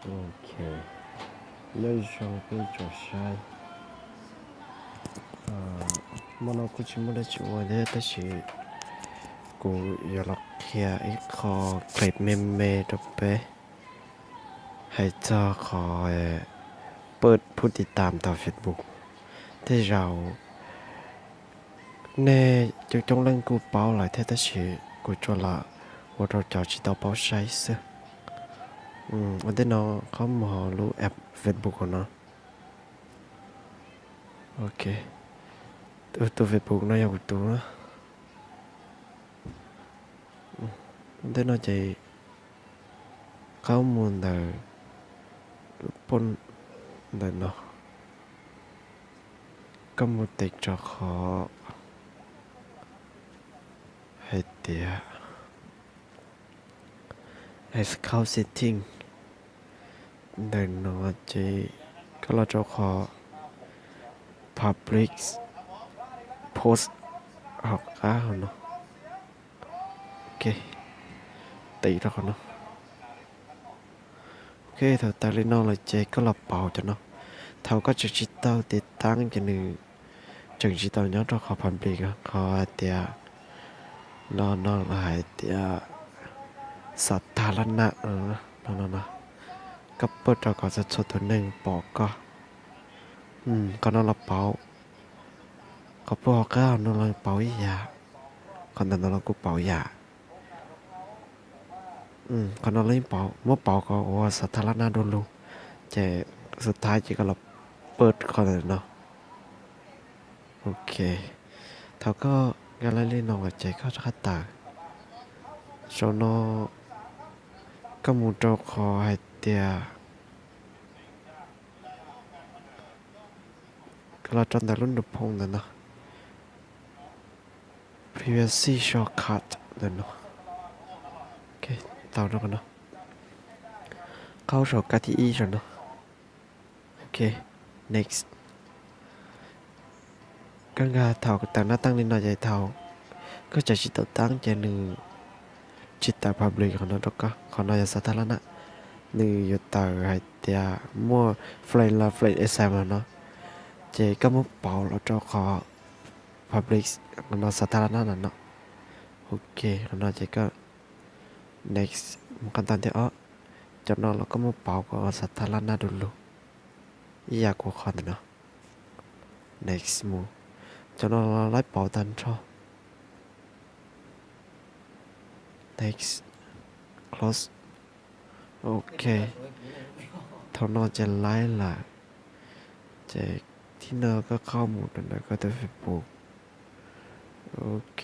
Ok, nyob zoo peb tsoom saib. Hmo no kuj tsis muaj dab tsi ua thiab tab sis kuv yuav los qhia ib qho clip me me rau peb hais txog qhov pab phub tiv tam tau Facebook. Tej zaum nej coob coob leej kuj paub lawm thiab tab sis kuv tsuas lam ua rau cov tsis tau paub saib xwb. Ua ntej no qhov mus hauv lub app Facebook no. Ok, tus Facebook no yog kuv tus na. Ua ntej no ces qhov mus ntawm lub poj ntawm no, koj mus tes rau qhov hais tias account setting. Ntawm no ces koj los rau qhov public post hauv qab hauv no. Ok, tes rau qhov no. Ok, thaum tawm li no lawm ces koj los pauv cov no. Thaum koj tseem tsis tau tiv tam ces nws tseem tsis tau nyob rau qhov public, qhov hais tias no no hais tias xav tag lab na no no no, koj pab rau kom txhua txhua tus neeg pom koj. Qhov no los pauv, qhov pab hauv qab no los pauv ib yam, qhov ntawm no los kuj pauv ib yam. Qhov no los yeej pauv, muab pauv kom ua xav tag lab na du lug, ces xub thawj ces koj los pab qhov ntawm no. Ok, thaum koj nkag li no lawm ces koj rov qab tawm saum no, koj mus rau qhov hais tias koj los rau ntawm lub nroog phoo ntawm no, privacy shortcut ntawm no. Tau rau qhov no, qhov saum kab thib ib saum no. Ok, next. Koj nkag thaum tawm nab teej li no ces thaum koj tseem tsis tau tiv tam ces nws tsis tawm public qhov no rau koj, qhov no yog xav tag lab na. Nws yuav tawm hais tias muaj friend los friend exam no, ces koj muab pauv los rau qhov public, qhov no xav tag lab na no. Ok, qhov no ces koj next mus qhov ntawm thib ob. Cov no los koj muab pauv kom xav tag lab na du lug, ib yam kuv qhov ntawm no. Next mus. Cov no los laib pauv tag nrho. Next, close. Ok, thaum no ces laib lawm, ces thib no koj qhov mus rau ntawm koj tus Facebook. Ok,